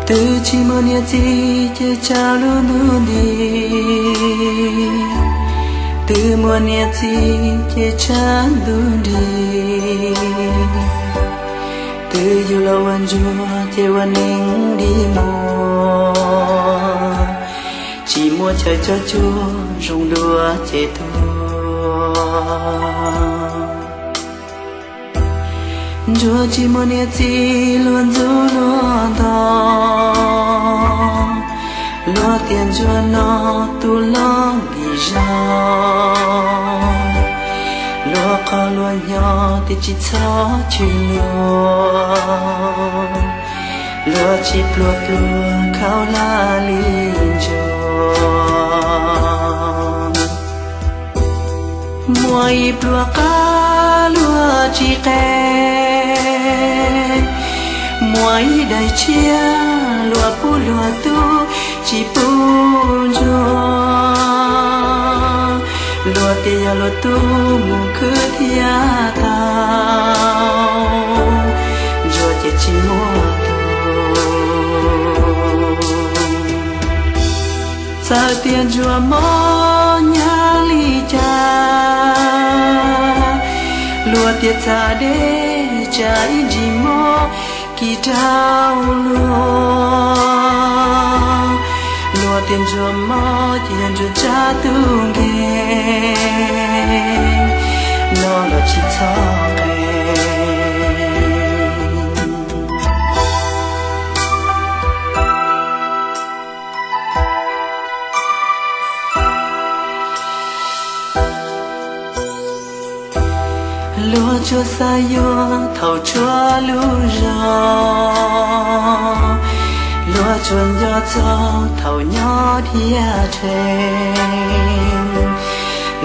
Twb tsis muaj niam txiv ces tshav lub ntuj nti, twb muaj niam txiv ces tshav ntuj nti, twb yug los ua ntsuag ces ua neeg dig muag, tsis muaj chaw cog cuag zoo dua ces tuag. Ntsuag tsis muaj niam txiv luag ntxub luag ntog, luag tias ntsuag no tu loj nkim zog, luag qhov luag nyob tias tsis txhob chwv luag, luag tsis pluag tuag khaub hlab li ntsuag. Muaj ib pluag qab luag tsis qe, muaj ib daim tshiab luag pub luag tub tsis pub ntsuag, luag tias yog luag tub mus khwv thiaj tau, ntsuag ces tsis muaj tus. Txawm tias ntsuag mob nyab li cas, luag tias txav deb tsam ib ntsis mob kis rau luag, luag tias ntsuag mob ces yog ntsuag tsab tub nkeeg, no los tsis txhob qe. Luag tsuas xav yuav thaum tshuav lub zog, luag tsuas nco txog thaum nyob thiab rhe,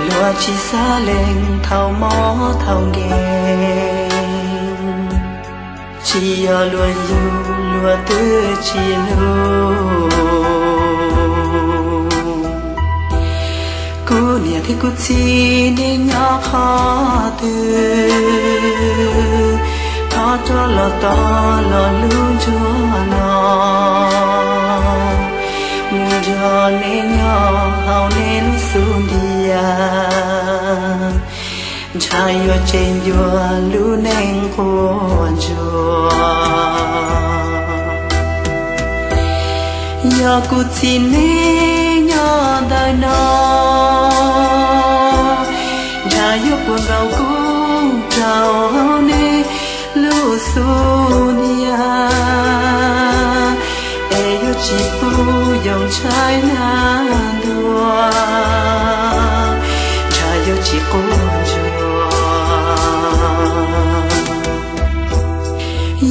luag tsis xav lees thaum mob thaum nkeeg. Tsis yog luag yug luag twb tsis hlub. Kuv niam thiab kuv txiv nej nyob qhov twg, thov rov los tos los hlub ntsuag no, mus nrog nej nyob hauv nej lub xub ntiag, ntshav yuav tseg ncua lub neej quaj ntsuag. Yog kuv txiv neej nyob ntawm no, ntshav yuav puag nkaus kub rau hauv nej lub xub ntiag, es yuav tsis pub yoo ntshai nag ntuag, ntshav yuav tsis quaj ntsuag.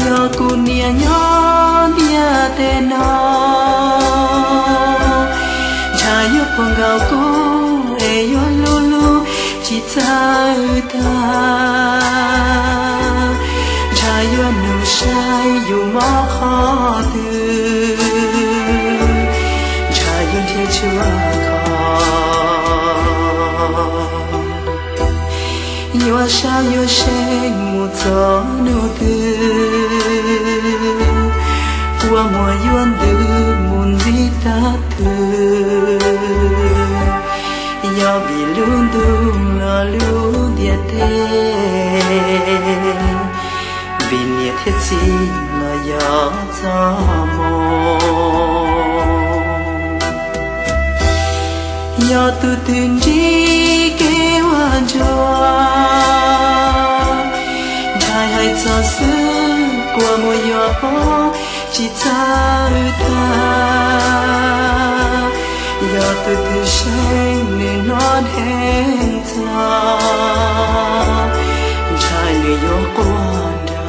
Yog kuv niam nyob ntiaj teb no, ntshav yuav puag nkaus kub es yuav hlub hlub tsis txawj tag, ntshav yuav nug saib yus mob qhov twg, ntshav yuav nrhiav tshuaj kho, yuav sab yuav seej mus txog hnub twg, kua muag yuav ntws mus ntxiv tag twg. Yog vim lub ntuj los lub ntiaj teb, vim niam thiab txiv los yog txoj hmoo. Yog tus twg ntsib kev ua ntsuag, ntshav hais txog xwb kua muag yuav poob tsis txawj tag. Yog tus twg seej nws hnov dheev txog, ntshav nws yuav quaj nrog.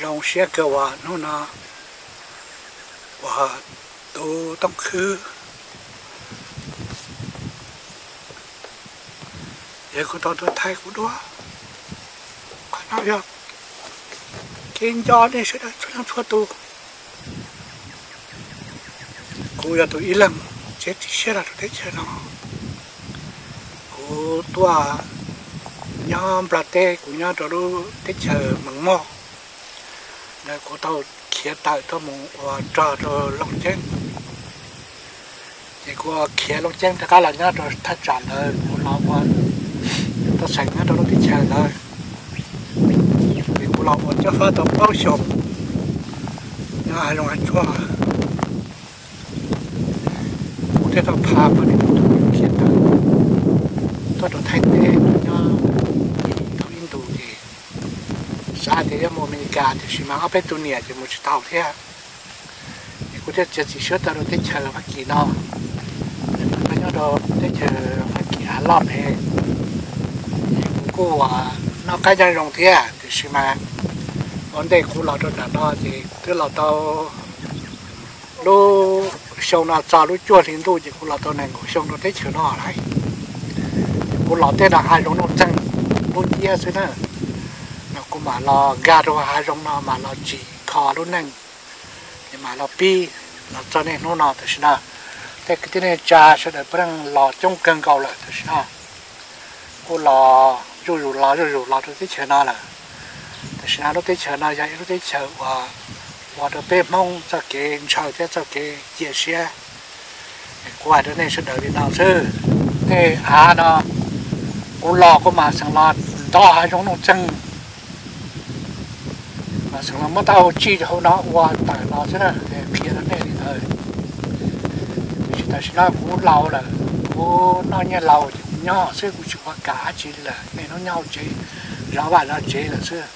Zoo siab kawg uas hnub no uas tus Tooj Khwb yog kuv tau tuaj thaij kuv duab. Qhov no yog kev nco nej sawv daws txhua leej txhua tus. Kuv yog tus ib leeg txiav txim siab los rau teb chaws no. Kuv tuaj nyob Nplog teb, kuv nyob rau lub teb chaws Mees Moj, ntawd kuv tau khiav tawm tuaj mus ua rog rau Looj Ceeb. Ces kuv khiav Looj Ceeb rov qab los nyob rau thaj tsam ntawd, kuv los ua tau xeem nyob rau lub teb chaws ntawd. Ces kuv los ua cob fab tau plaub xyoos nyob hav zoov hav tsuag. Kuv thiaj tau pha poj niam tus khiav tawm tuaj rau Thaib teb nyob tau ib ntus ces xav tias yuav mus Amelikas tiam sis mas ob peb tug niam ces mus tsis tau thiab. Ces kuv thiaj txiav txim siab tawm rau teb chaws Fab Kis no. Kuv nyob rau teb chaws Fab Kis hav loj pem, kuv kuj noj qab nyob zoo thiab tiam sis mas ua ntej kuv los rau nram no ces kuv twb los tau lub xyoo no txog lub cuaj hli ntuj ces kuv los tau nees nkaum xyoo rau teb chaws no lawm. Kuv los tej no hav zoov nuj txeeg lub nciab xwb na, no kuv mam los nkag rau hav zoov no mam los tsim kho lub neej, ces mam los pib los txog niaj hnub no. Tam sim no tej kwv tij neej tsa sawv daws puav leej los coob kawg nkaus lawm tam sim no. Kuj los zuj zus los zuj zus los rau teb chaws no lawm. Tam sim no lub teb chaws no yog ib lub teb chaws uas ua rau peb Hmoob txoj kev ntshaw thiab txoj kev cia siab. Kuv hais rau nej sawv daws li no xwb, tej av no kuv los kuv mam xeem los ntov hav zoov nuj txeeg, mam xeem los muab taub hau tsij rau hauv no ua tawm los xwb na, qhia rau nej li ntawd. Tiam sis tam sim no kuv laus lawm, kuv noj nyiaj laus ces kuv nyob xwb, kuv tsis ua kam dab tsi li lawm, niaj hnub nyob hauv tsev, zov vaj zov tsev lawm xwb,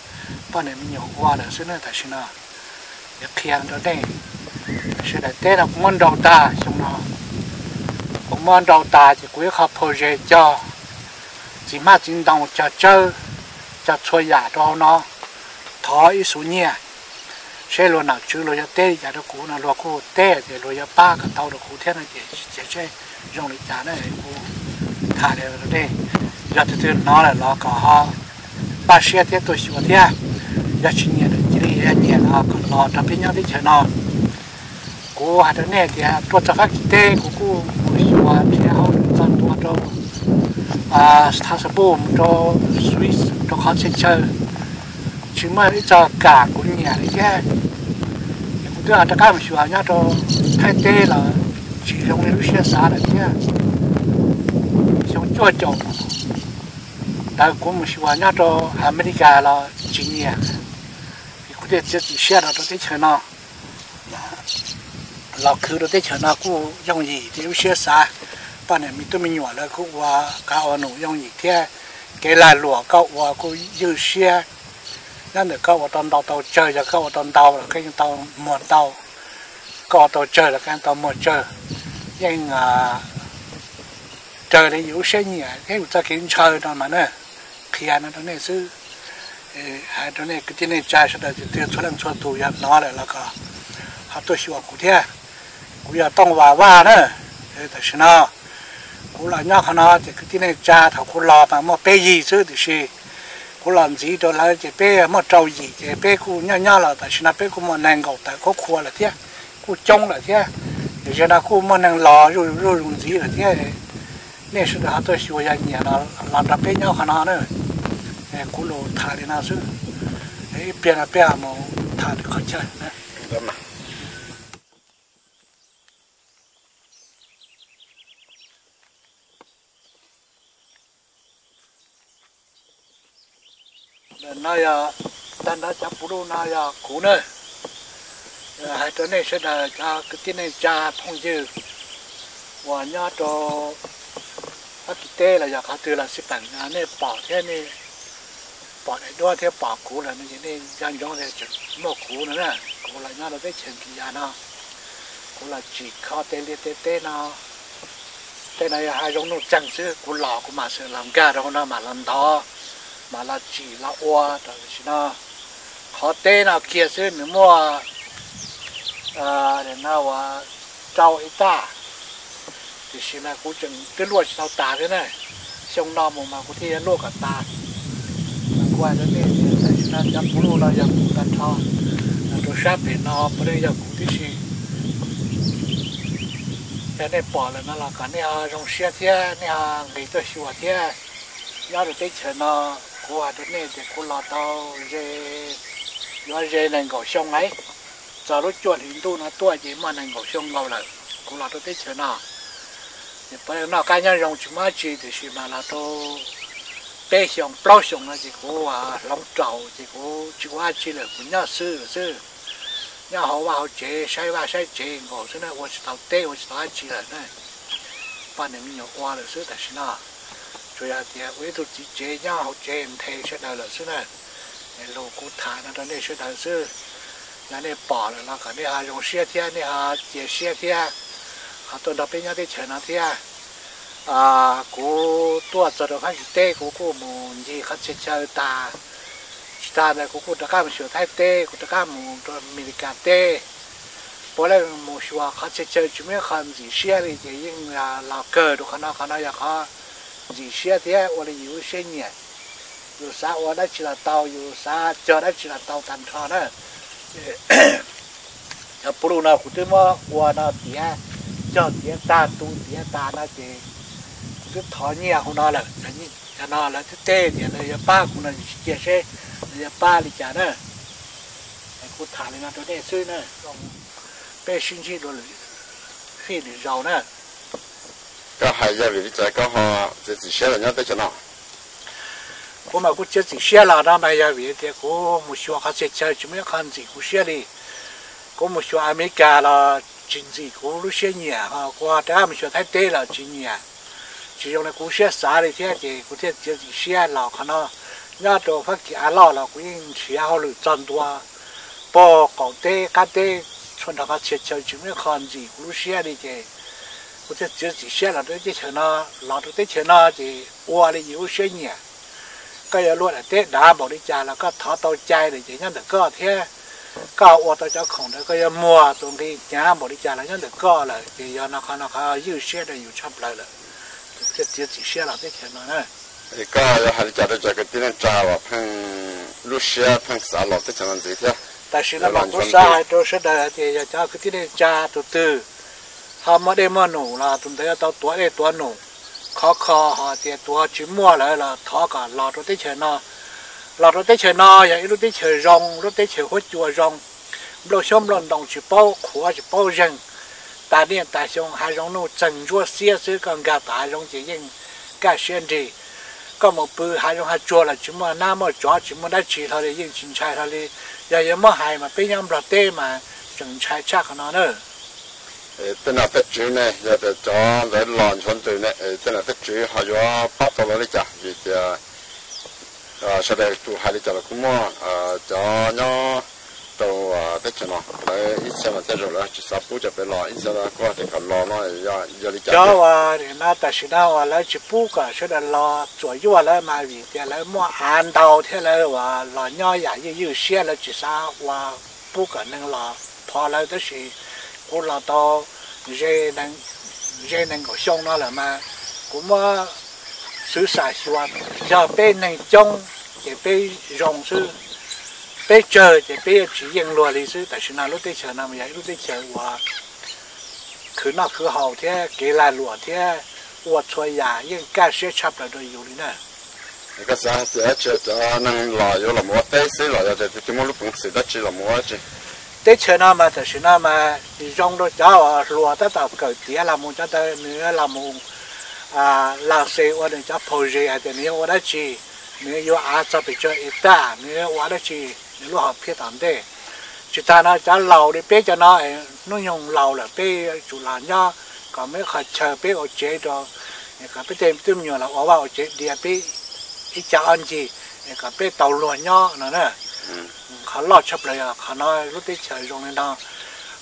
poj niam me nyuam ua lawm xwb na tam sim no. Yuav qhia rau nej, sawv daws teb no kuv muab nrau tag xyoo no, kuv muab nrau tas ces kuv ib qho phau ze cog txiv hmab txiv ntoo, cog tsawb, cog txhua yam rau hauv no, thov ib xuv nyiaj, seb luag nom tswv luag yuav teb li cas rau kuv no, luag kuj teb tias luag yuav pab kom tau rau kuv thiab no ces cia seb zoo li cas na. Kuv tham li rau nej, yog tus twg hnov lawm los kom ho npaj siab thiab tuaj xyuas thiab, yog tsis nyiam lawm cia li, yog nyiam los kom los rau peb nyob teb chaws no. Kuv hais rau nej tias tuaj txog Fab Kis teb kuv kuj mus xyuas nrhiav hauj lwm txog ntua rau Strasbourg, mus rau Swiss, rau qhov txhia chaw tsis muaj ib txoj kam kuv nyiam li thiab. Es kuv twb ho rov qab mus xyuas nyob rau Thaib teb los tsis zoo li lub siab xav lawm thiab. Xyoo cuaj caum ntawd kuv mus xyuas nyob rau Amelikas los tsis nyiam, es kuv thiaj txiav txim siab los rau teb chaws no. Los khwv rau teb chaws no kuj yooj yim thiab, lub siab xav, poj niam me tub me nyuam lawv kuj ua qab ua num yooj yim thiab. Kev lag luam koj ua kuj ywj siab, nyob ntawm koj ua tau ntau tau tsawg, yog koj ua tau ntau los koj yeej tau muag ntau, koj ua tau tsawg los koj yeej tau muag tsawg. Yeej raws li yus lub siab nyiam thiab yus txoj kev ntshaw no mas na. Qhia no rau nej xwb, hais rau nej kwv tij neej tsa sawv daws, tus twg txhua leej txhua tus yog hnov lawm los kom ho tuaj xyuas kuv thiab. Kuv yog Tooj Vam Vaj na. Tam sim no kuv los nyob qhov no ces kwv tij neej tsa thaum kuv los mas muaj peb yig xwb, tiam sis kuv los ntxiv rau lawv ces peb muaj rau yim, ces peb kuj nyob nyob los tam sim no peb kuj muaj nees nkaum tawm khub khua lawm thiab, kuj coob lawm thiab. Ces zaum no kuj muaj neeg los zuj zus ntxiv lawm thiab. Nej sawv daws ho tuaj xyuas yog nyiam los nrog peb nyob qhov no na. Kuv lus tham li no xwb, ib pliag no peb mus tham lwm qhov chaw. No yog tag nrho cov puv luj no yog kuv na. Hais rau nej sawv daws cov kwv tij neej tsa phooj ywg uas nyob rau Fab Kis teb los yog qhov twg los xij peem, nej pom thiab nej pom daim duab thiab pom kuv lawm no ces nej nco ntsoov tias tseem muaj kuv no na. Kuv los nyob rau teb chaws Kis Yas no, kuv los tsim kho tej liaj tej teb no. Tej no yog hav zoov nuj txeeg xwb, kuv los kuv mam xav los nkag rau hauv no mam los ntov, mam los tsim los ua rau tam sim no. Qhov teb no kiag xwb nws muaj no uas rau hecta, tiam sis mas kuv tseem twb luaj tsis tau tas thiab na. Xyoo no mus mas kuv thiaj yuav luaj kom tas. Kuv hais rau nej tias tam sim no cov puv luj no yog kuv tag nrho, rau sab pem no puav leej yog kuv tib si. Yog nej pom lawm no los kom nej ho zoo siab thiab nej ho nqis tuaj xyuas thiab. Nyob rau teb chaws no, kuv hais rau nej tias kuv los tau ze, yuav ze nees nkaum xyoo lawm. Txog lub cuaj hlis ntuj no tuaj ces muaj nees nkaum xyoo nkaus lawm kuv los rau teb chaws no. Ces puav leej noj qab nyob zoo tsis muaj dab tsi, tiam sis mas los rau peb xyoos plaub xyoos no ces kuv hloov raus ces kuv tsis ua dab tsi lawm, kuv nyob xwb lawm xwb. Nyob hauv vaj hauv tsev saib vaj saib tsev nkaus xwb na, ua tsis tau teb ua tsis tau dab tsi lawm na. Poj niam me nyuam ua lawm xwb tam sim no. Tsuas yog tias ua ib tug txiv tsev nyob hauv tsev nthe sawv daws lawm xwb na. Es lus kuv tham no rau nej sawv daws xwb. Yog nej pom lawm los kom nej ho zoo siab thiab nej ho cia siab thiab, ho tuaj nrog peb nyob teb chaws no thiab. Kuv tuaj txog rau Fab Kis teb kuv kuj mus ncig qhov txhia chaw tas. Tsis tas ntawd kuv kuj rov qab mus xyuas Thaib teb, kuv rov qab mus rau Amelikas teb. Puav leej mus xyuas qhov txhia chaw tsis muaj ib qho ntxim siab li ces yeej los kawg rau qhov no, qhov no yog qhov ntxim siab thiab ua li yus lub siab nyiam. Yus xav ua dab tsi los tau, yus xav cog dab tsi los tau tag nrho na. Cov puv luj no kuv twb muab ua no tiav, cog tiav tag tu tiav tas no ces kuv twb thov nyiaj hauv no lawm. Cov no lawv twb teb tias lawv yuav pab kuv no, yus tsis cia seb lawv yuav pab li cas na. Kuv tham li no rau nej xwb na, peb sib ntsib dua lwm fij lwm zaus na. Koj hais yog vim li cas koj ho txiav txim siab los nyob teb chaws no? Kuv mas kuv txiav txim siab los no mas yog vim tias kuv mus xyuas qhov txhia chaw tsis muaj ib qho ntxim kuv siab li. Kuv mus xyuas Amelikas los tsis ntxim kuv lub siab nyiam, ho kuv rov qab mus xyuas Thaib teb los tsis nyiam, tsis zoo li kuv siab xav li thiab ces kuv thiaj txiav txim siab los qhov no. Nyob rau Fab Kis av loj los kuv yeej nrhiav hauj lwm txog ntua pog qaum teb qab teb, txhua nrho qhov txhia chaw tsis muaj ib qho ntxim kuv lub siab li ces kuv thiaj txiav txim siab los rau teb chaws no. Los rau teb chaws no ces ua li yus lub siab nyiam. Koj yuav luag daim teb dav npaum li cas los koj thov tau cai lawm ces nyob ntawm koj thiab. Koj ua tau cov khoom ntawd koj yuav muag tus nqi hnyav npaum li cas los nyob ntawm koj lawm ces yog no qhov no qhov ywj siab rau yus tshaj plaws lawm. Thiaj txiav txim siab los teb chaws no na. Koj yuav hais li cas rau cov kwv tij neej tsa uas pheej lub siab pheej xav los teb chaws no ntxiv thiab? Tam sim no mas kuv xav hais rau sawv daws hais tias yog cov kwv tij neej tsa tus twg ho muaj dej muaj num los tus ntawd yuav tau tuav dej tuav num. Khov kho ho tias tus ho tsis muaj lawm los thov kom los rau teb chaws no. Los rau teb chaws no yog ib lub teb chaws zoo, lub teb chaws huab cua zoo, nplooj xyoob nplooj ntoo tsis paub qhuav tsis paub zeeg, tas niaj tas xyoo hav zoov nuj txeeg ntsuab xiab xwb, koj nkag tom hav zoov ces yeej kaj siab nrig. Koj mus pw hav zoov hav tsuag los tsis muaj nab muaj tsov tsis muaj dab tsi hlo li yeej tsis ntshai hlo li. Yog yuav muab hais mas peb nyob Nplog teb mas tseem ntshai tshaj qhov no na. Tej nom tej tswv ne, yog tias cov ntawd los nchuav ntws ne, tej nom tej tswv ho yuav pab tau lawv li cas? Vim tias sawv daws tus hais li cas los kuj muaj, cov nyob rau teb chaws no lawv ib txhia mas tej zaum lawv tsis xav pub cov pem los, ib txhia kuj hais tias kom los no yog li cas? Cov uas tam sim no uas lawv tsis pub kom sawv daws los txuam yuaj lawv mas vim tias lawv muaj av ntau thiab lawv uas los nyob yam ywj ywj siab, lawv tsis xav ua pub kom neeg los phov lawv. Tab sis kuv los tau ze nees nkaum xyoo no lawm mas kuv muab xwv xam xyuas, yog peb neeg coob ces peb zoo xwb, peb tsawg ces peb yuav tsis yeej luag li xwb. Tam sim no lub teb chaws no mas yog ib lub teb chaws uas khwv noj khwv haus thiab kev lag luam thiab ua txhua yam yeej kaj siab tshaj plaws rau yus li na. Koj xav hais tias dab tsi cov neeg los yuav los mus ua teb xwb los yog tias tus twg muaj lub peev xwm dab tsi los mus ua dab tsi? Teb chaws no mas tam sim no mas zoo rau cov uas hluas tab tom kawm tiav los mus, cov ntawd nws los mus lav xes ua nws cov project hais tias nws yuav ua dab tsi, nws yuav av txog pes tsawg hecta, nws yuav ua dab tsi, nws lub hom phiaj tom ntej. Tsis tas no cov laus li peb cov no, hnub nyoog laus lawm peb yuav tsum los nyob kom muaj ib qho chaw peb ua tsev rau, kom peb tej tub me nyuam los ua vaj ua tsev diav peb ib co ob ncig, kom peb tau luag nyob no na. Qhov loj tshaj plaws yog qhov no, lub teb chaws zoo li no.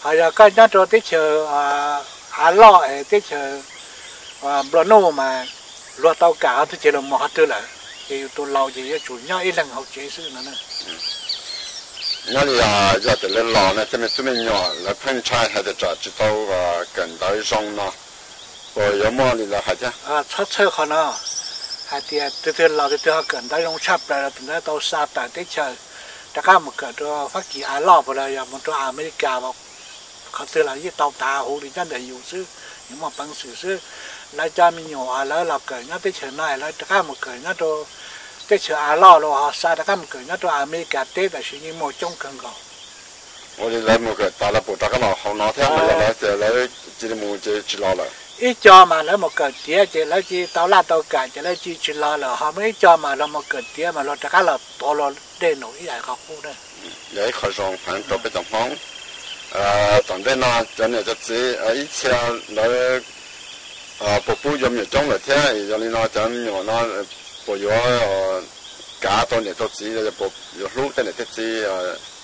Ho yog koj nyob rau teb chaws av loj es teb chaws nplua nuj mas luag tau kam qhov twg ces luag mus qhov twg lawm, ces yus tus laus ces yuav tsum nyob ib leeg hauv tsev xwb no. Nyob li yog tias lawv los no tej me tub me nyuam lawv pheej ntshai hais tias tsam tsis tau kawm ntawv zoo no, puas yuav muaj li lawv hais thiab? Txhob txhawj qhov no, hais tias tus twg los tus twg ho kawm ntawv zoo tshaj plaws los tus ntawd tau xa tawm teb chaws rov qab mus kawm rau Fab Kis av loj puas los yog mus rau Amelikas, qhov twg los yeej tau tav huv li nyob ntawm yus xwb, yus muaj peev xwm xwb. Lawv cov me nyuam lawv los kawm nyob teb chaws no lawv rov qab mus kawm nyob rau teb chaws av loj los ho xa rov qab mus kawm nyob rau Amelikas teb tam sim yeej muaj coob kawg nkaus. Ua li lawv mus kawm tas lawv puas rov qab los hauv no thiab los yog lawv tias lawv cia li mus ces tsis los lawm? Ib co mas lawv mus kawm tiav ces lawv cia li tau laj tau kam ces lawv cia li tsis los lawm, ho muaj ib co mas luag mus kawm tiav mas luag rov qab los tuav luag dej num ib yam qhov qub na. Yog ib qho zoo heev rau peb cov Hmoob. Tom ntej no cov niam cov txiv ib txhia lawv puas pub yuav me nyuam coob lawm thiab? Yog li no cov me nyuam no puas yuav kav tau niam tau txiv, puas yuav hlub tej niam tej txiv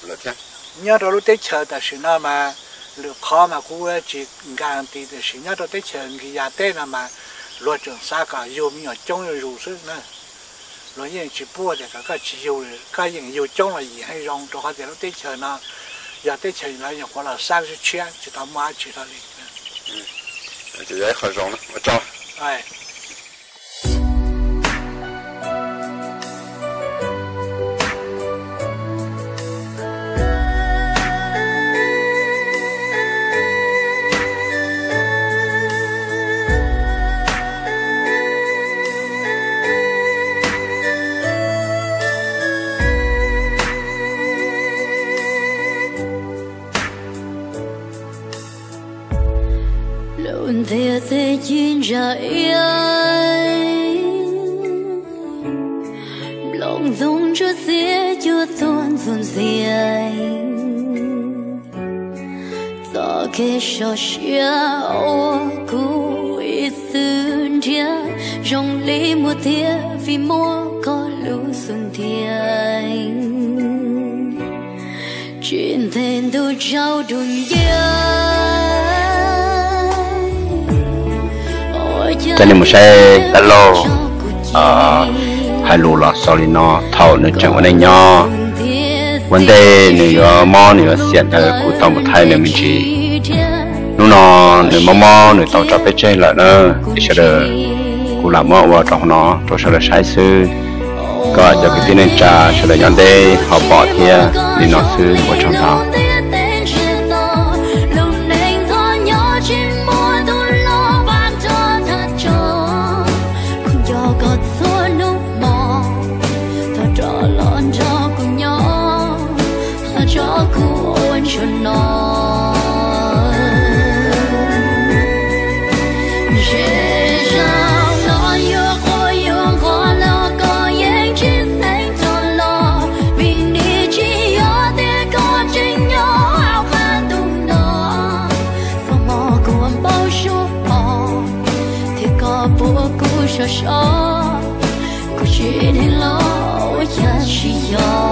lawm thiab? Nyob rau lub teb chaws tam sim no mas lwm qhov mas kuv tsis nkas ti, tiam sis nyob rau teb chaws Nkis Yas teb no mas luag tseem xav kom yug me nyuam coob zuj zus xwb na. Luag yeej tsis pub tias kom koj tsis yug, koj yeem yug coob los yim heev zoo, rau qhov tias lub teb chaws no yog teb chaws lawv nyuam qhuav los xab tshiab tshiab tsis tau muaj dab tsi hlo li. Ces yog ib qho zoo na, ua tsaug. Lub ntiaj teb ci ntsa iab, nplooj ntoo ntsuab xiab cuaj tuag ntxuag ntxiag. Txoj kev sov siab ua kuv ib txwm nrhiav, zoo li muaj tiag vim muaj koj lub xub ntiag. Tsis ntev ntuj tsaus dub nciab. Cov nej mus saib dab laug hais lus los xaus li no, thaum nws tseem ua neej nyob, ua ntej nws yuav mob nws yuav xiam ntawd kuv tau mus thaij nws me ntsis. Hnub no nws mob mob nws tau tso peb tseg lawm na, es sawv daws, kuv lam muab ua rau hauv no rau sawv daws saib xwb. Kom cov kwv tij neej tsa sawv daws nyob deb ho pom thiab li no xwb, ua tsaug ntau. Zej zog no yuav quaj yuav nquag los koj yeej tsis xeeb txog los, vim nim tsis yog tias koj tseem nyob hauv qab ntuj no. Txoj hmoov kuv npau suav pom, thiab koj puas kuv sov so, kuv tsis dim los ua cas tsis yog.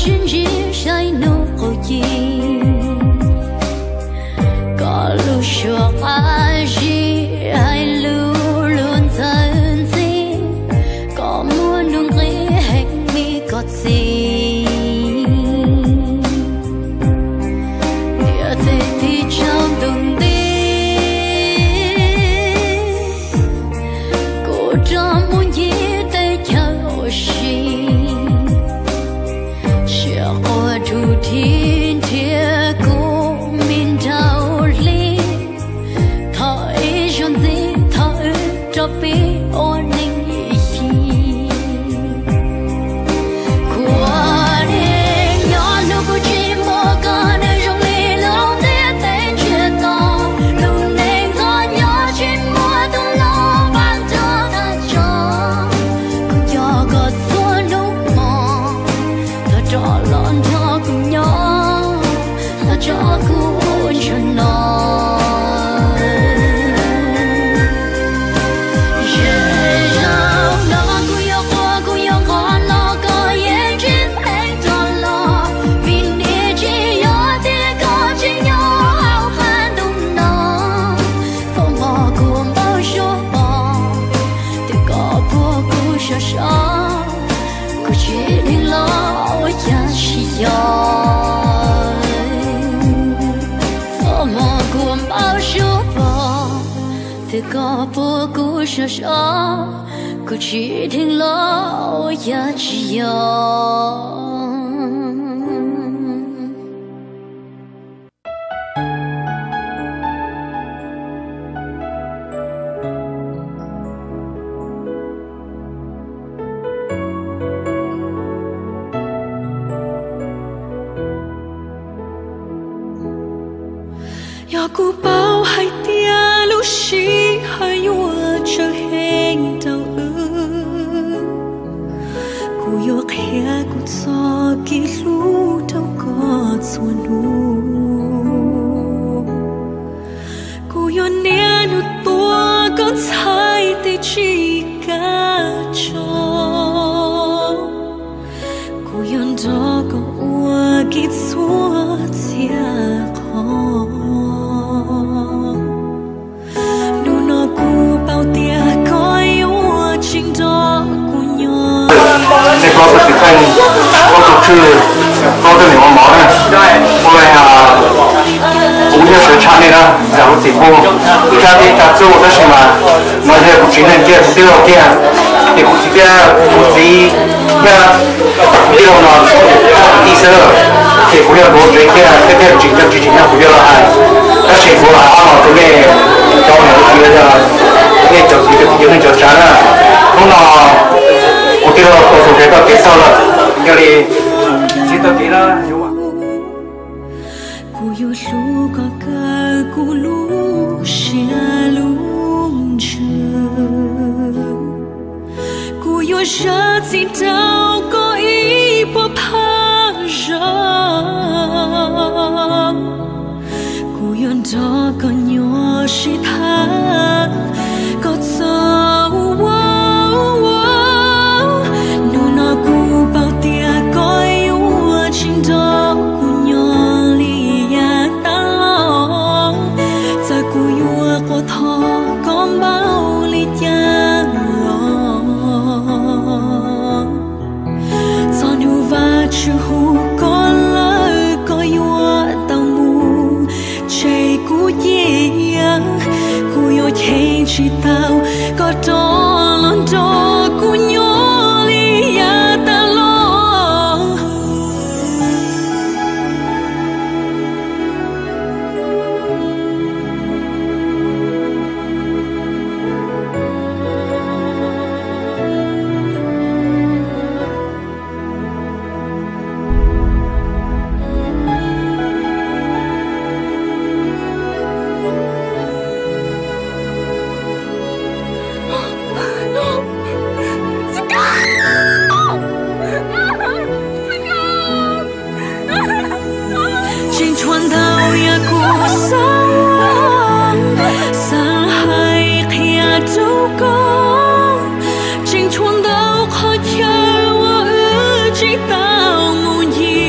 Sib ntsib saib hnub qaum ci, koj lub suab qab zib hais lus luag ntxhawb ntxij, koj muaj nuj nqis heev li koj txiv. Niam txiv tig tsau ntuj nti, kuv rov mus ncig teb chaws ua si, tsiaj quaj rhuv dhia nrhiav kuv me nraug hli. Thov ib zaug ntxiv thov wb rov pib ua neej ib yig. Kuv ua neej nyob hnub kuv tsis muaj koj, nws zoo li lub ntiaj teb ntsiag to. Lub neej txom nyem tsis muaj tus hlob pab nrog tag tso. Kuv nco koj txhua hnub hmo, thov rov los nrog kuv nyob, thov tso kuv ua ntsuag no. Ze zog no kuv yuav quaj kuv yuav nqos los koj yeej tsis xeev rov los, vim niam tsis yuav tias koj tsis nyob hauv qab ntuj no. Foom mog kuv npau suav pom, twb koj puag kuv sov sov, kuv tsis dheev los ua cas tsis yog. Foom mog kuv npau suav pom, twb koj puag kuv sov sov, kuv tsis dheev los ua cas tsis yog. Yog kuv paub hais tias lub sij hawm yuav tsawg heev rau wb, kuv yuav qhia kuv txoj kev hlub rau koj txhua hnub. Kuv yuav niaj hnub tuav koj ntxhais tes tsis kaj tso. Kuv yuav nrog koj ua ke txhua txhia qhov. Hnub no kuv paub tias koj yuav tsis nrog kuv nyob. Tej plaub tug txiv tseej, plaub tug tswj, plaub tug niam ua mov na. Ua li, kuv yog sawv tshaj nej na, yam lub txim pub, tsa teb tsa txuj, tab sis mas no yog kuv txiv neej kiag, kuv tij laug kiag, ces kuv txiv thiab kuv txiv thiab kuv tij laug no tij xwb, ces kuv yog luv tsev kiag thiab thiaj tsis nco tsis tsim nyog kuv yuav los hais. Tab sis kuv los hais ob no rau nej cov niam txiv, nej cov kwv cov tij cov neej cov tsav na. Hnub no kuv tij laug tau xus kev tau kev txog lawm, yog li txiv tau kev na. Kuv yuav hlub koj kawg kuv lub siab lub ntsws. Kuv yuav zam txim rau koj ib puas phav zog. Kuv yuav nrog koj nyuaj sib tham koj txoj ua. Hnub no kuv paub tias koj yuav tsis nrog kuv nyob li yav tas los, txawm kuv yuav quaj thov koj npaum li cas los. Txog hnub Vajtswv hu koj lawm koj yuav tau mus, tseg kuv cia, kuv yuav cheem tsis tau koj rov los nrog kuv nyob li yav tas los. Tseem tshuav ntau yam kuv xav, xav hais qhia rau koj. Tseem tshuav ntau qhov chaw uas wb tsis tau mus ncig.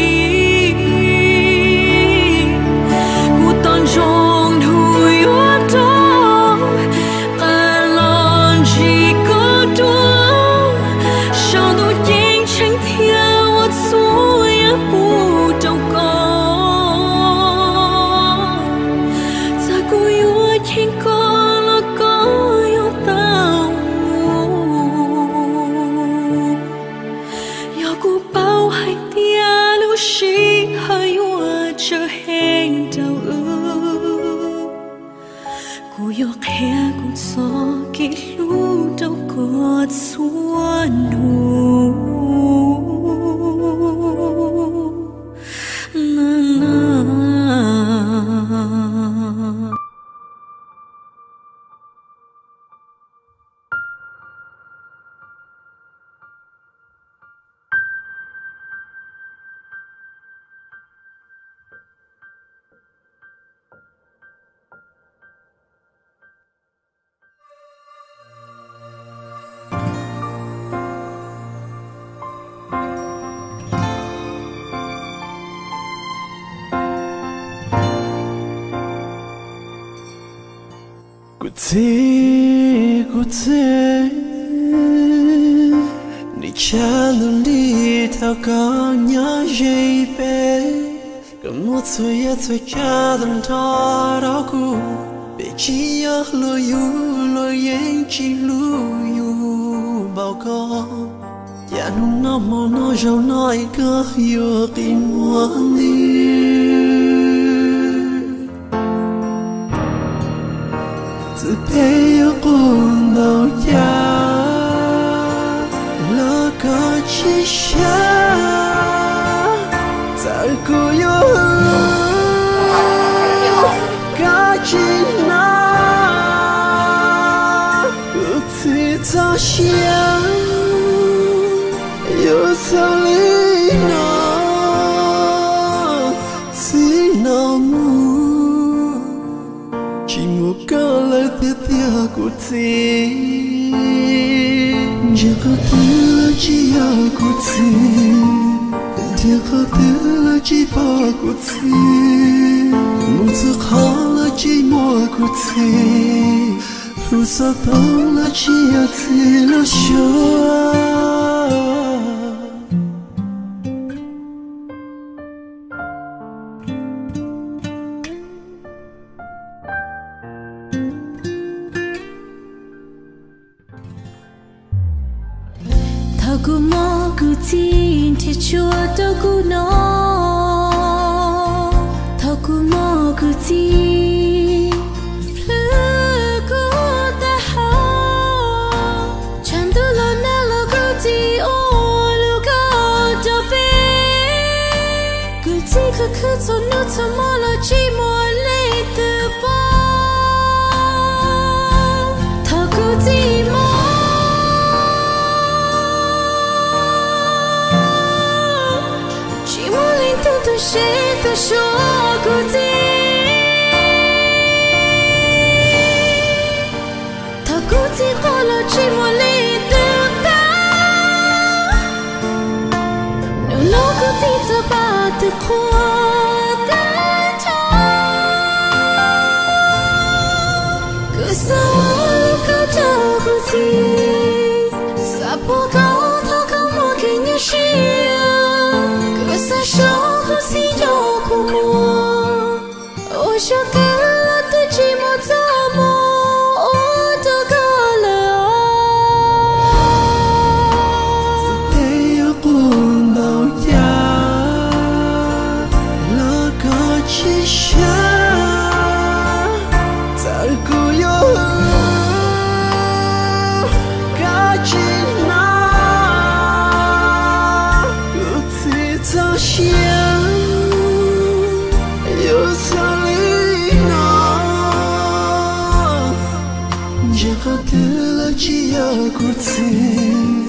Ua txhua hnub na na. Kuv txiv, kuv txiv, nim tsa ntug nti thaum koj nyob ze peb, koj muab txhua yam txhua tsav tag nrho rau kuv. Peb tsis yog luag yug, luag yeej tsis hlub yus npaum koj. Cas hnub no hmo no zaum no es koj yuav qi muag li? Txawm peb yuav quaj ntau cas los koj tsis sab, txawm kuv yuav hwm koj tsis hnov. Kuv txiv txoj sia yuav xaus li no, txiv no mus, tsis muaj koj lawm tiag tiag kuv txiv. Ntsia qhov twg los tsis yog kuv txiv, ntsia qhov twg los tsis pom kuv txiv, mus txhua qhov los tsis muaj kuv txiv, hlub xov tooj los tsis yog txiv lub suab. Thaum kuv muaj kuv txiv nrhiav tshua rau kuv noj, thaum kuv muaj kuv txiv plhws kuv taub hau, tshav ntuj los nag los kuv txiv ua lub kaum rau peb. Kuv txiv khwv khwv txhua hnub txhua hmo los tsis muaj leej twg pom. Thaum kuv txiv mob, tsis muaj leej twg tuaj saib tuaj xyuas kuv txiv. Thaum kuv txiv quaj los tsis muaj leej twg pab. Hnub no kuv txiv txawm pab tw qhua tag nrho. Kuv xav ua lub koj rau kuv txiv, xav pom koj thaum koj muaj kev nyuaj siab. Kuv xav xyuas kuv txiv nco kuv muag, ua xyoo kawg los twb tsis muaj txoj hmoo ua rau koj lawm. Txawm peb yuav quaj ntau cas los koj tsis sab, txawm kuv yuav hwm koj tsis hnov. Kuv txiv txoj sia yuav xaus li no, ntsia qhov twg los tsis yog kuv txiv,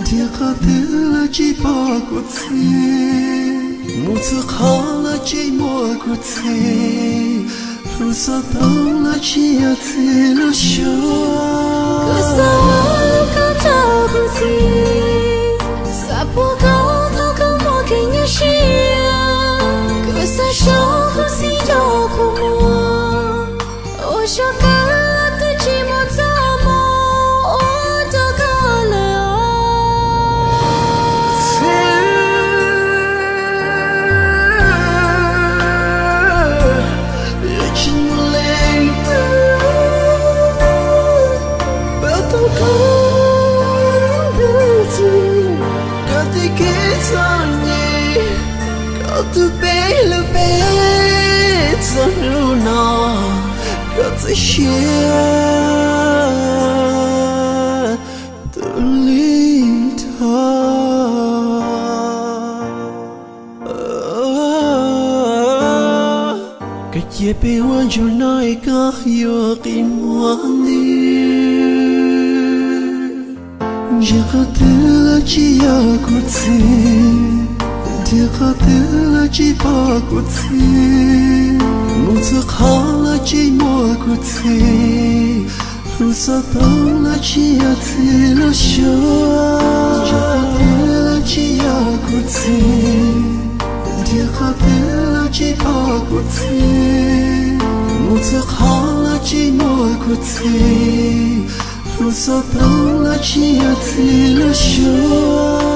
nrhiav qhov twg los tsis pom kuv txiv, mus txhua qhov los tsis muaj kuv txiv, hlub xov tooj los tsis yog txiv lub suab. Kuv xav ua lub koj rau kuv txiv, xav pom koj thaum koj muaj kev nyuaj siab. Kuv xav xyuas kuv txiv nco kuv muag, ua xyoo kawg los twb tsis muaj txoj hmoo ua rau koj lawm os. Txiv, tsis muaj leej twg pab tau koj, koj txoj kev txom nyem, koj tu peb hlub peb txog hnub no, koj txoj sia Peb ua ntsuag no es koj yuav qi muag li. Ntsia qhov twg los tsis yog kuv txiv, ntsia qhov twg los tsis pom kuv txiv, mus txhua qhov los tsis muaj kuv txiv, hlub xov tooj los tsis yog txiv lub suab. Ntsia qhov twg los tsis yog kuv txiv, ntsia qhov twg los tsis pom kuv txiv, mus txhua qhov los tsis muaj kuv txiv, hlub xov tooj los tsis yog txiv lub suab.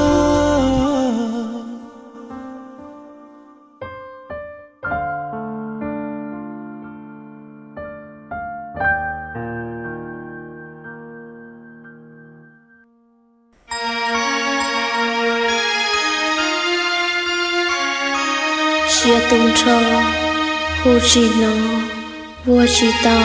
Siab tu nrho, hu tsis hnov, ua tsis tau.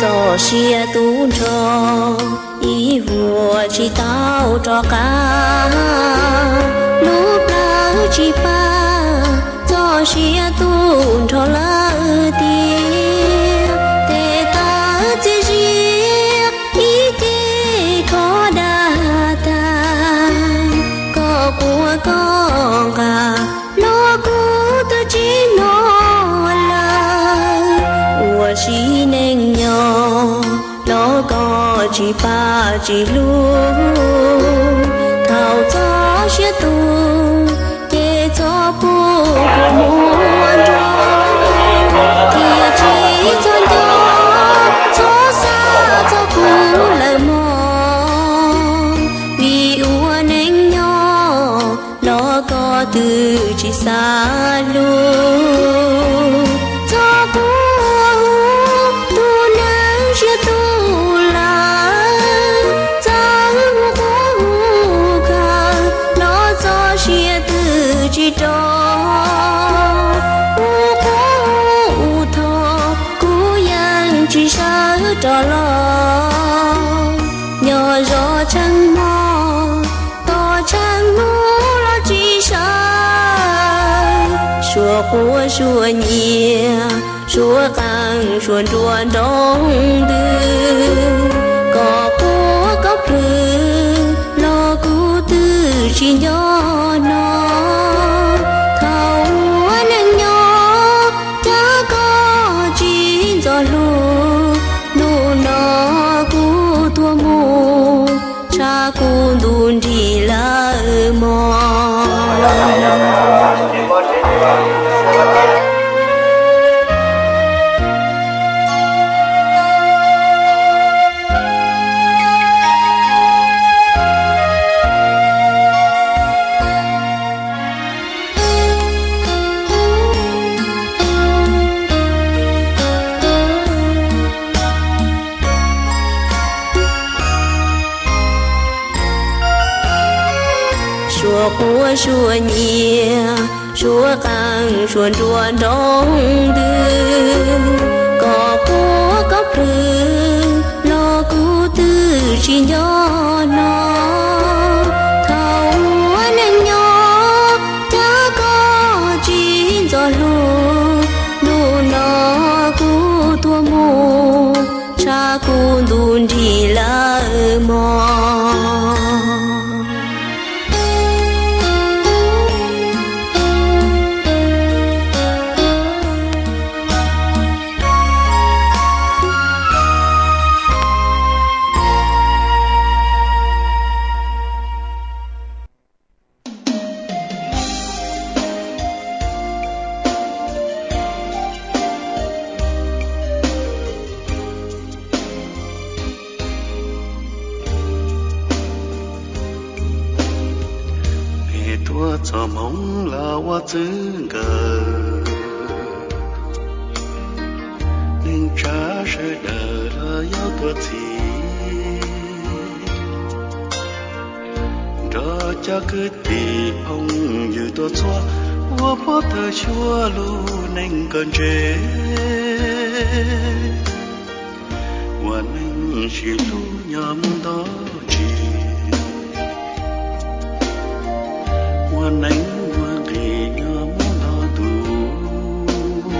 Txoj sia tu nrho, ib vuag tsis tau rov qab, lub plawv tsis pab, txoj sia tu nrho lawm tiag. Tes taw txias zias ib ce kho dag tag, koj quaj koj nqa los kuv twb tsis hnov lawm. Ua si neej nyob los koj tsis pab tsis hlub, thaum txoj sia tu ces txhob pub kuv mus ua nraug, thiaj tsis txhob nco, txhob xav txog kuv lawm mog. Vim ua neej nyob los koj twb tsis xav hlub, txhob pub tus neeg siab tu lawm, txawm hu quav hu khaws los txoj sia twb tsis rov, hu quav hu thov kuv yeej tsis sawv rov los. Nyob zov tsheej hmo, tos tsheej hnub los tsis sawv, suab quav suab nyiav, suab qeej suab nruas nroo ntws, koj quaj koj plhws los kuv twb tsis nco hnov. Thaum ua neej nyob cas koj tsis ntxov hlub, hnub no kuv tuag mus, tshav kuv ntu nrig lawm mog. Suab quav suab nyiav, suab qeej suab nruas nroo ntws, koj quaj koj plhws los kuv twb tsis nco hnov. Thaum ua neej nyob cas koj tsis ntxov hlub, hnub no kuv tuag mus, tshav kuv ntu nrig lawm mog. Peb tuav txoj hmoov los ua txwv nkawm, neeg tsa sawv daws los yog tuav txim. Nrog Cov kwv tij phooj ywg tuaj txhua, ua pov thawj xyuas lub neej kom ntse. Ua neej sib hlub nyob mus nto tsis, ua neej muaj nqis nyob mus nto tus.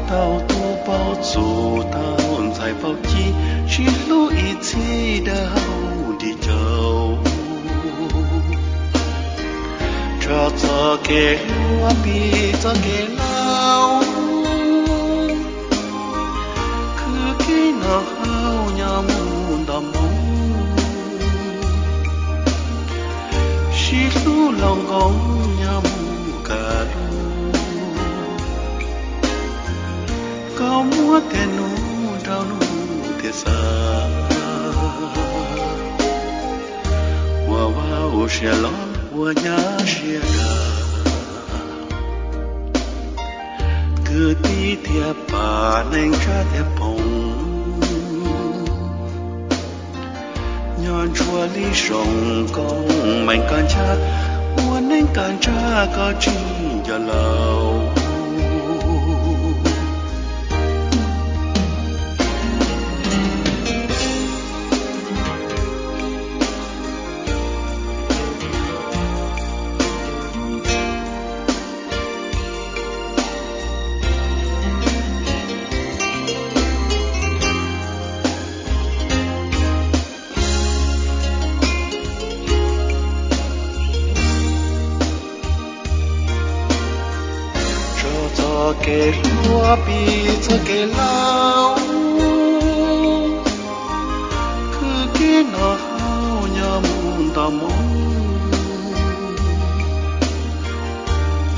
Tau tuaj paub txug tau ntxhais paub ci, sib hlub ib txhis dawb hau dim caus. Tso txoj kev hlub pib txoj kev laus, khwv kev noj haus nyob mus nto moo, sib hlub laus nkoos nyob mus kaj lug. Koj muab tiag nug rau nug thiaj xav, ua vaj ua tsev los ua nyab siab dag. Kwv tij thiab pab neej tsa thiab phooj, nyob ntshuav li zoo koob meej koj ntsaj, ua neej koj ntsaj koj tsis nco laus. Tso txoj kev hlub pib txoj kev laus, khwv kev noj haus nyob mus nto moo,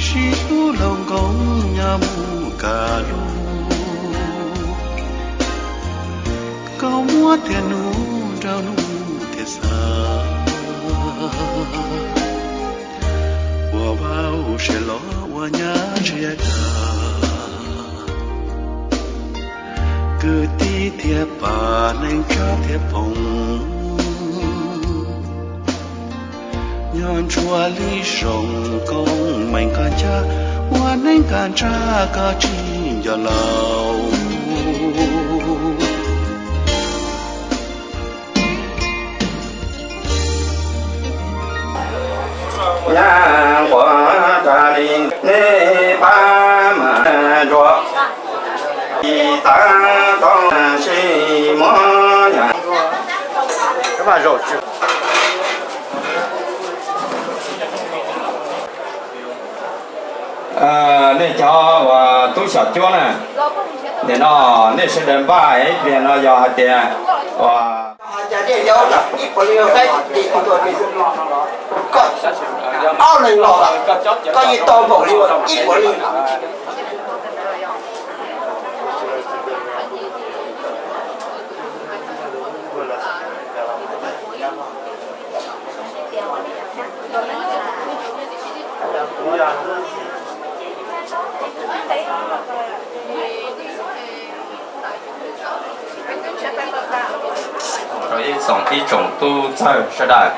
sib hlub laus nkoos nyob mus kaj lug. Koj muab tiag nug rau nug thiaj xav, ua vaj ua tsev los ua nyab siab dag. Kwv tij thiab pab neej tsa thiab phooj, nyob ntshuav li zoo koob meej koj ntsaj, ua neej koj ntsaj koj tsis nco laus. Nyab nquag tas li nej pab mas ntsuag, ib tag tau sib muab nyab. Nej cov uas tub xyom cuab na, nim no nej sawv daws npaj ib pliag no yog hais tias uas ob leeg los koj yeej tau npaum li ib puas leej. Rau ib tsoom tub txawg sawv daws.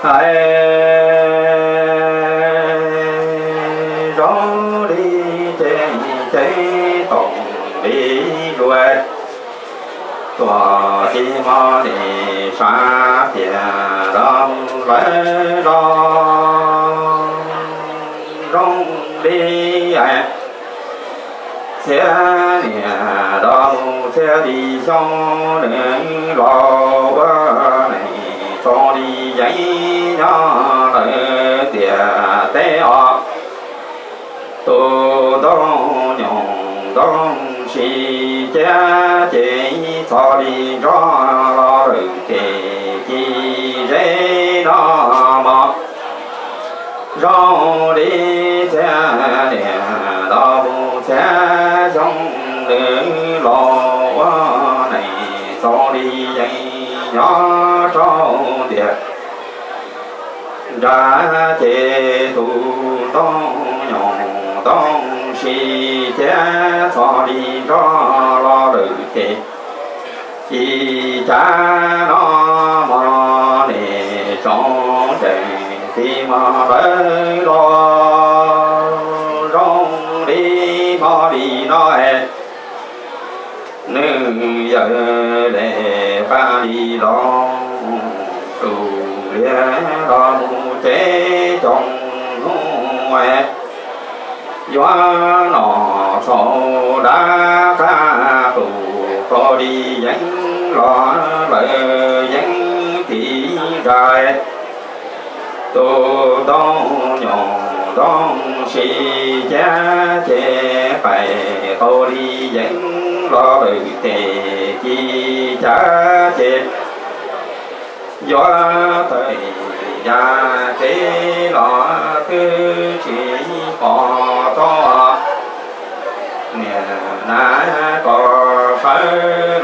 Hais zoo li ces ces toom li zuav, tuam ci hmo nim sab tias rau lawv los zoo li txhiab niam rau txhiab li xyoo, nws los ua neej zoo li yeeb nyob lawm tiam teb os. Tus ntoo nyoog ntoo si ciab ces txog li nrog los lawm ces ci zeb no mos. Zoo li txhiab niam los mus txhiab xyoo, nws los ua neej zoo li yeeb nyob rau tiam nrad ces tus ntoo nyoog ntoo si ciab txog li nrog los lawm ces Li cas no mog nej tsoom tseem tij mog lawv los zoo li hmo li no es, nws yawg le paj li los tus liab los mus cev coob hnub es, yuav nom txhaum dab qab tus qaug li yeeb los lawv yeeb tiv nrais. Tus ntoo nyuj ntoo si ciab ces qaim qaug li yeeb los lawv tes ci cav ces yuav tawm ya tsev los twb tsis pom txog. Niam na kom sawv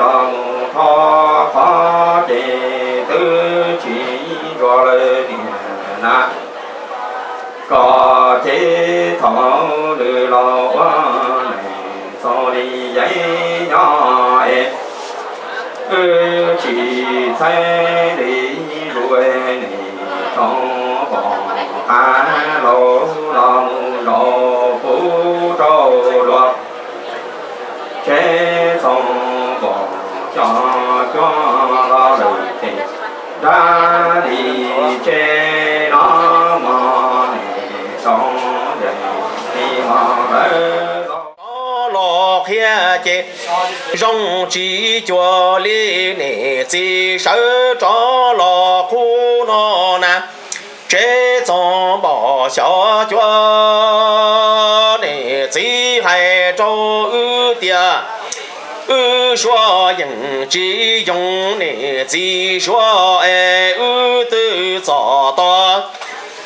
los mus thov qhov ces twb tsis ntsuas lawm niam na. Kom ces thaum nws los ua neeg txhaum li yeeb nyob es, wb tsis txheeb li lus es nim txhoov pom qab laus los mus zaum puv rau luag tsev txhoov pom cov cuab los lawm ces nrab li tsev no mog nim txhoov yeej li mog lawm los qhia ces zoo tsis cuag li niam txiv sawv rov los qub no na. Tsev txhoov npom xyov cuag niam txiv hais rau wb tias, wb suav yeej tsis yoog niam txiv suav es wb twb txom tau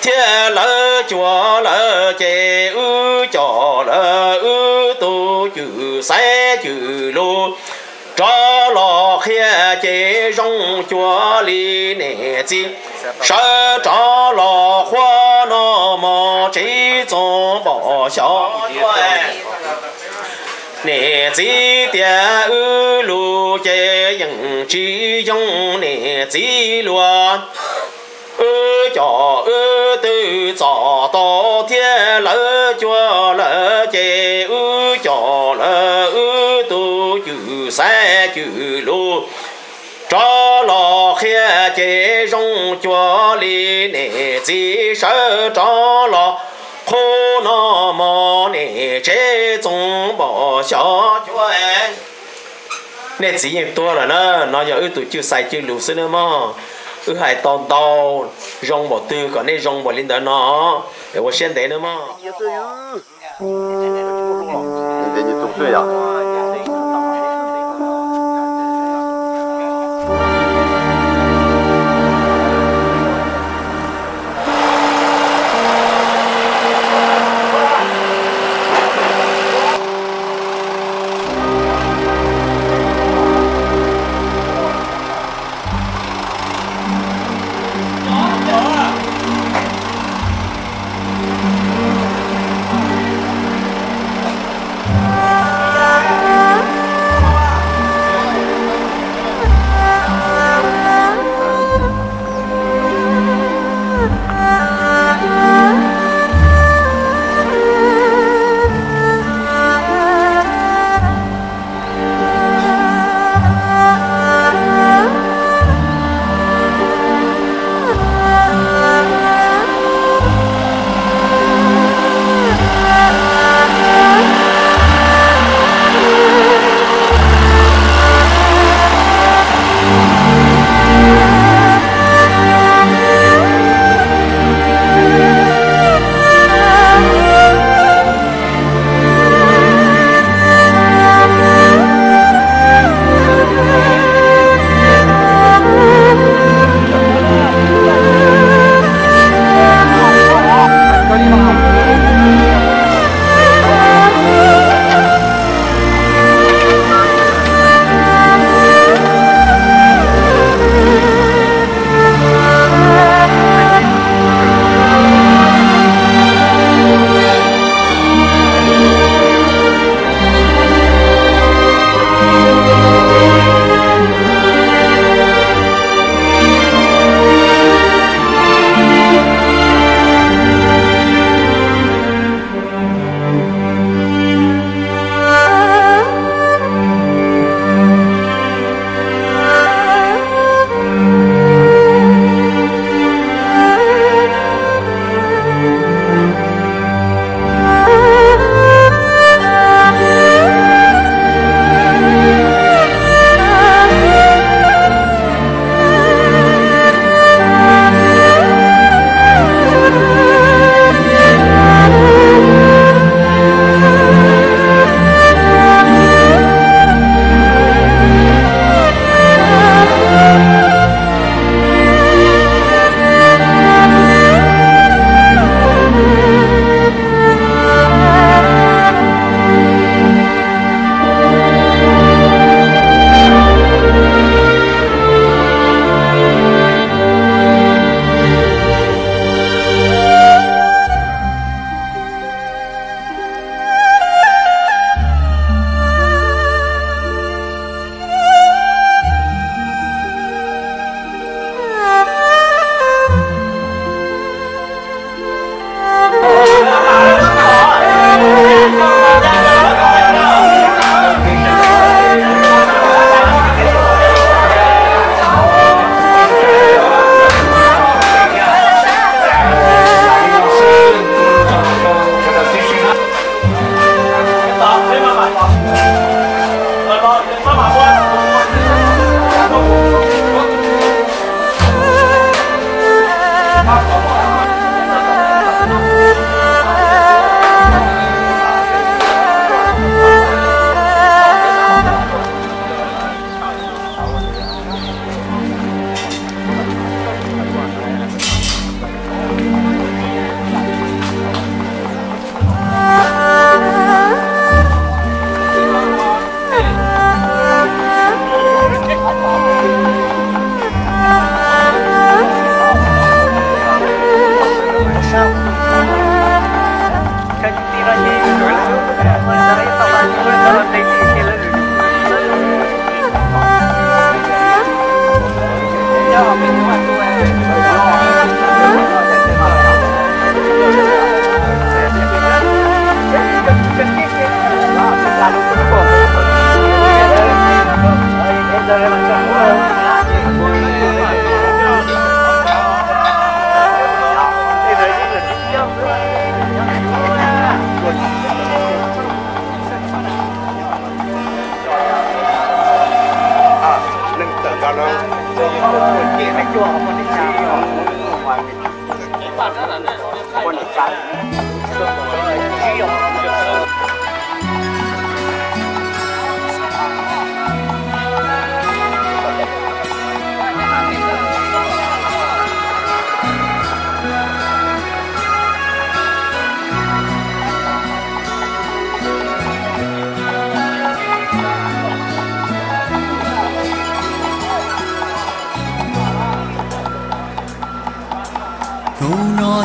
thiab lawv cuag lawm ces wb coj lawm wb tus cwm xaiv cwm lus rov los qhia ces zoo cuag li niam txiv sawv rov los qub no mog tsev txhoov npom xyov cuag niam txiv tias wb lus ces yeej tsis yoog niam txiv luag. Wb coj wb twb txom tau thiab lawv cuag lawm ces wb coj lawm wb tus cwm xaiv cwm lus rov los qhia ces zoo cuag li niam txiv sawv rov los qub no mog niam tsev txhoov npom xyov cuag. Nej txiv yeej tuag lawm na, no yog wb tus cwj xais cwj lus xwb nawb mog. Wb hais tau ntau, zoo npaum twg kom nej zoo npaum li ntawd no, ua siab ntev nawb mog.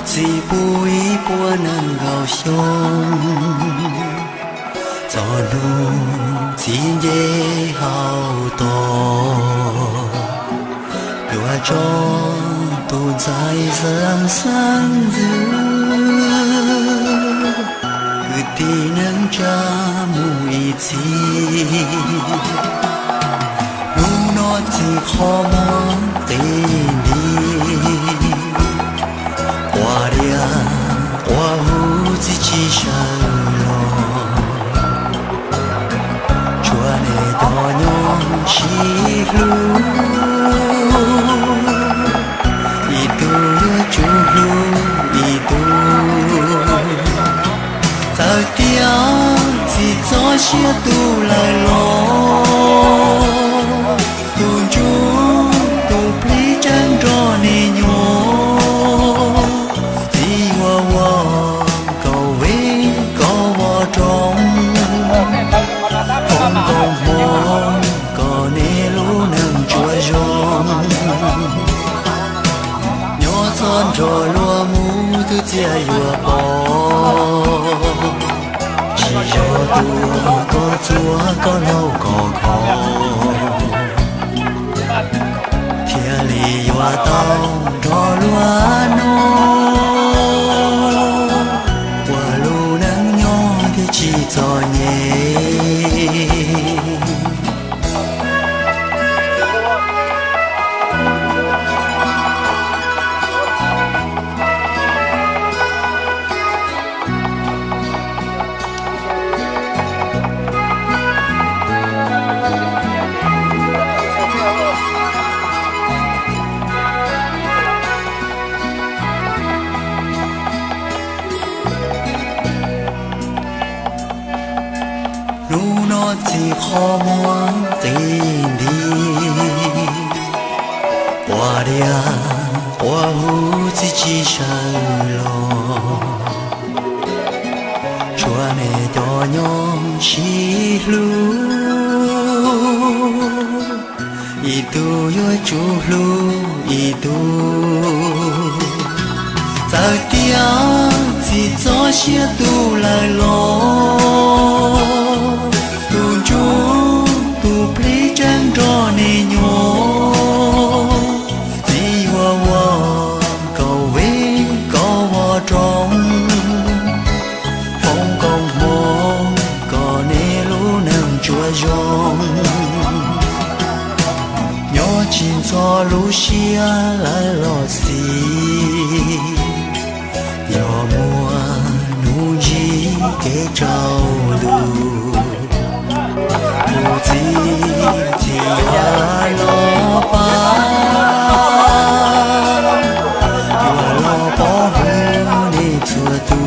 Txiv pub ib puas nees nkaum xyoo, txog hnub txiv nce hauv tos, yuav tso tus ntxhais xeeb xeeb ntxwv, kwv tij neej tsa mus ib txhis. Hnub no txiv qhov muag qis nti, quas dias quas huv txiv tsis sawv los, tshuav nej cov nyob sib hlub, ib tug yuav tsum hlub ib tug. Txawm tias txiv txoj sia tu lawm los, tus ntsuj tus plig tseem nrog nej nyob. Txiv yuav ua kom vim koj voj rooj, foom koob hmoov kom nej lub neej tsuas zoo. Nyob txog nrho luag mus twb txias yuav pom, tsis yog tua koj txuas koj laug koj kho, thiaj li yuav tau nrog luag noj, ua lub neej nyob thiaj tsis txom nyem. Hnub no txiv qhov muag qis nti, quas dias quas huv txiv tsis sawv los, tshuav nej cov nyob sib hlub, ib tug yuav tsum hlub ib tug. Txawm tias txiv txoj sia tu lawm los, tus ntsuj tus plig tseem nrog nej nyob. Txiv yuav ua kom vim koj voj rooj, foom koob hmoov kom nej lub neej tsuas zoo. Nyob tsis ntxhov lub siab lawm los xij, yog muaj hnub ntsib kev tsaus ntuj, kuv txiv txiv yuav los pab, yuav los pov hwm nej txhua tus.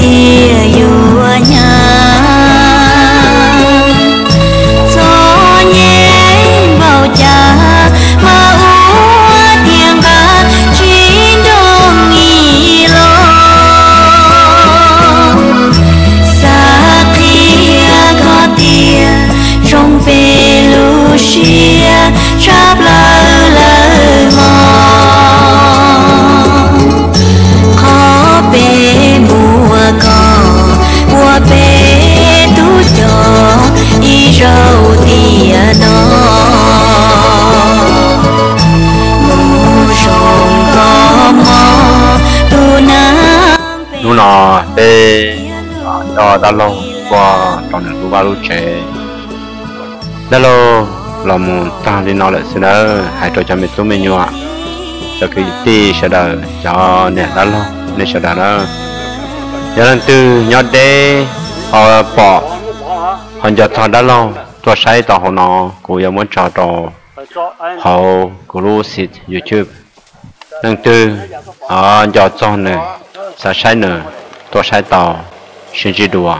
Tiag yuav nyab, txom nyem npaum cas mas ua tiag nqa tsis nrog ib los. Xav qhia koj tiag zoo peb lub siab tshaj plaws lawm mog. Qhov peb muaj koj ua peb tub coj ib zaug tiam no. Mus zoo koj mog tus nam. Hnub no peb coj dab laug tuaj rau nws lub vaj lub tsev. Dab laug los mus tag li no lawm xwb nawb, hais rau cov me tub me nyuam, cov kwv tij sawv daws, cov niam dab laug nej sawv daws nawb. Yog leej twg nyob deb ho pom ho nco txog dab laug tuaj saib tau hauv no, kuv yuav muab tso rau hauv kuv lub xim YouTube. Leej twg ho nco txog nws, xav saib nws, tuaj saib tau, sib ntsib dua.